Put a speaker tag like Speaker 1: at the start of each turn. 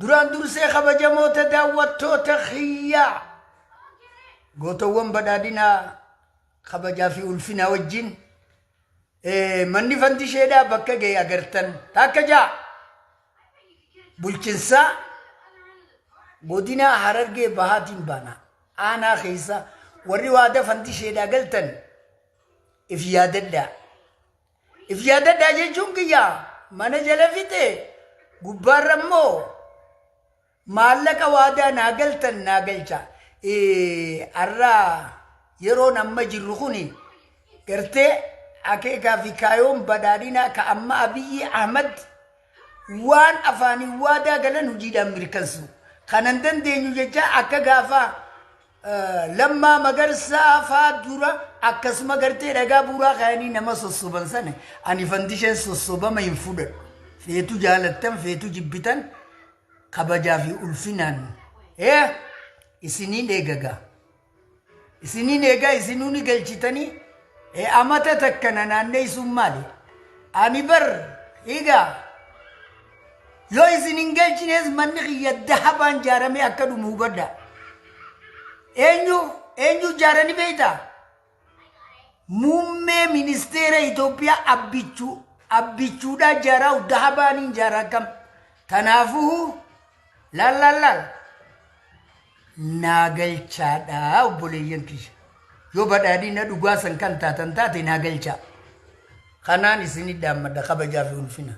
Speaker 1: Duraan dursee kabajamoota daawwattoota kiyyaa gootawwan badhaadhinaa kabajaa fi ulfinaa wajjin manni fandisheedhaa bakka ga'e agartan takka ja'a bulchinsaa godinaa Harargee Bahaatiin baana aanaa keessa warri waada fandisheedhaa galtan if yaadadhaa. If yaadadhaa jechuun kiyya mana jala fixe gubbaarra immoo maallaqa waadaa naa galtan naa galcha. Har'a yeroon amma jirru kuni gartee akeekaa fi kaayoon badhaadhinaa ka amma Abiyyi Ahmad waan afaaniin waadaa galan hojiidhaan mirkansu. Kanan dandeenyu jecha akka gaafa Lammaa Magarsaa faa dura akkasuma gartee dhagaa buuraa kaayanii nama sossoban sana ani fandisheen sossobama hin fudhadhu. Feetu jaalattan feetu jibbitan kabajaa fi ulfinaan isiniin eegagaa. Isiniin eegaa isinuu ni galchitanii amata takka na naanneessuun maali? Ani bar egaa yoo isin hin galchines manni kiyya dahabaan jaaramee akka dhumu hubadha. Eenyu eenyu ijaarani beektaa? Muummee ministeera Itoophiyaa Abbichuu Abbichuudhaa ijaaraa dahabaaniin ijaaraa akkam. Kanaafuu laal laal laal naa galchaadha obboleeyyan kiyya. Yoo badhaadhina dhugaa san kan taatan taate naa galchaa. Kanaan isinii dhaammadha kabajaa fi ulfina.